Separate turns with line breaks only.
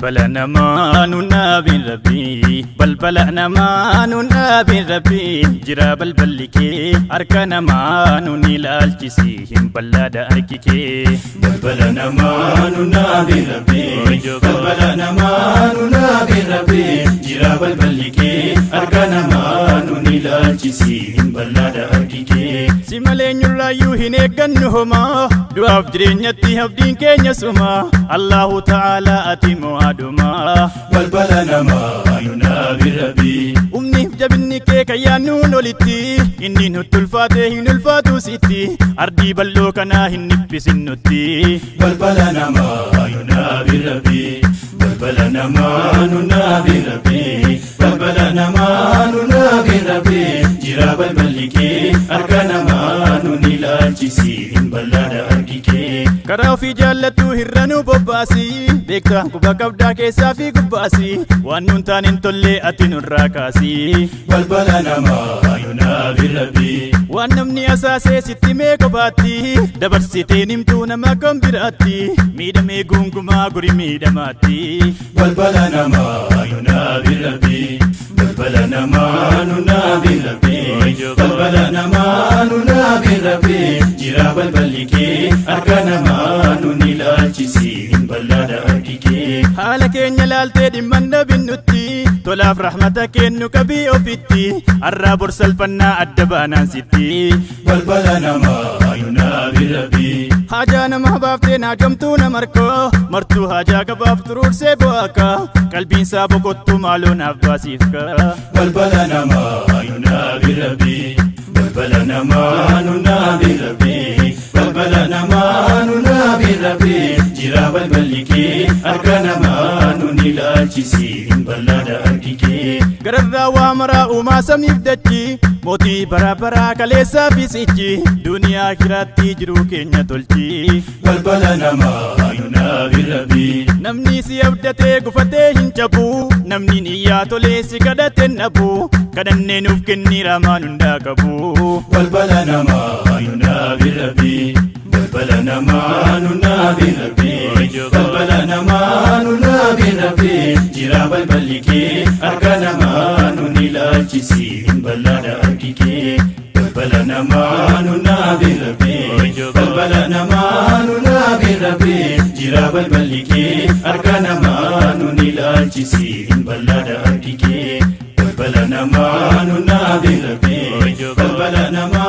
Balbala namaa nuun dhaabin rabbii, balbala namaa nuun dhaabin rabbii, jira balballi kee harka namaa nuun ilaalchisi hin bal'aadha harki kee.
Balbala namaa nuun dhaabin rabbii, balbala namaa nuun dhaabin rabbii, jira balballi kee harka namaa nuun ilaalchisi hin bal'aadha harki kee.
Si malee eenyurraayyuu hin eeggannu homaa, du'aaf jireenyatti abdiin keenya suma, Allahu ta'aalaa ati mo'aadhuma.
Balbala namaa nuun dhaabin rabbii.
Humniif jabinni kee kayyaan nuun olitti, inni nutti ulfaate hin ulfaatu sitti, ardii bal'oo kanaa hin dhiphisin nutti.
Balbala namaa nuun dhaabin rabbii. Balbala namaa nuun dhaabin rabbii. Balbala namaa nuun dhaabin rabbii. Jira balballi kee harka namaa nuun ilaalchisi hin bal'aadha harki kee.
Karaa ofii jaallattu irra nu bobbaasi, beektaa quba qabdaa keessaa fi gubbaasi, waan nuun taan hin tolle ati nurraa kaasi.
Balbala namaa nuun dhaabin rabbii.
Waan namni asaasee sitti mee kophaatti, dabarsiteen himtuu nama kan biraatti, miidhamee gungumaa guri miidhamaatti.
Balbala namaa nuun dhaabin rabbii. Balbala namaa nuun dhaabin rabbii. Balbala namaa nuun dhaabin rabbii. Jira balballi kee harka namaa nuun ilaalchisi hin bal'aadha harki kee.
Haala keenya laaltee dhimma dhabin nutti, tolaaf rahmata kennu qabii ofitti, arraa borsalfannaa adda baanaan sitti.
Balbala namaa nuun dhaabin rabbii.
Haajaa nama baaftee naajomtuu nama harkoo, martuu haajaa qabaaf turuursee bo'aaka, qalbiinsaa boqottuu maaloo naaf baasiif ka.
Balbala namaa nuun dhaabin rabbii. Balbala namaa nuun dhaabin rabbii. Balbala namaa nuun dhaabin rabbii. Jira balballi kee harka namaa nuun ilaalchisi hin bal'aadha harki kee.
Gararraa waa maraa uumaa samiif dachi, mootii bara baraa kaleessaa fi sichi, duniyaa kiraatti jiruu keenya tolchi.
Balbala namaa nuun dhaabin rabbii.
Namni si abdatee gufatee hin cabu, namni niyyaa tolee si kadhate hin dhabu, kadhannee nuuf kenni raamaan hundaa qabu.
Balbala namaa nuun dhaabin rabbii. Balbala namaa nuun dhaabin rabbii. Balbala namaa nuun dhaabin rabbii. Jira balballi kee harka namaa nuun ilaalchisi hin bal'aadha harki kee. Balbala namaa nuun dhaabin rabbii. Balbala namaa nuun dhaabin rabbii. Jira balballi kee harka namaa nuun ilaalchisi hin bal'aadha harki kee. Balbala namaa nuun dhaabin rabbii. Balbala namaa.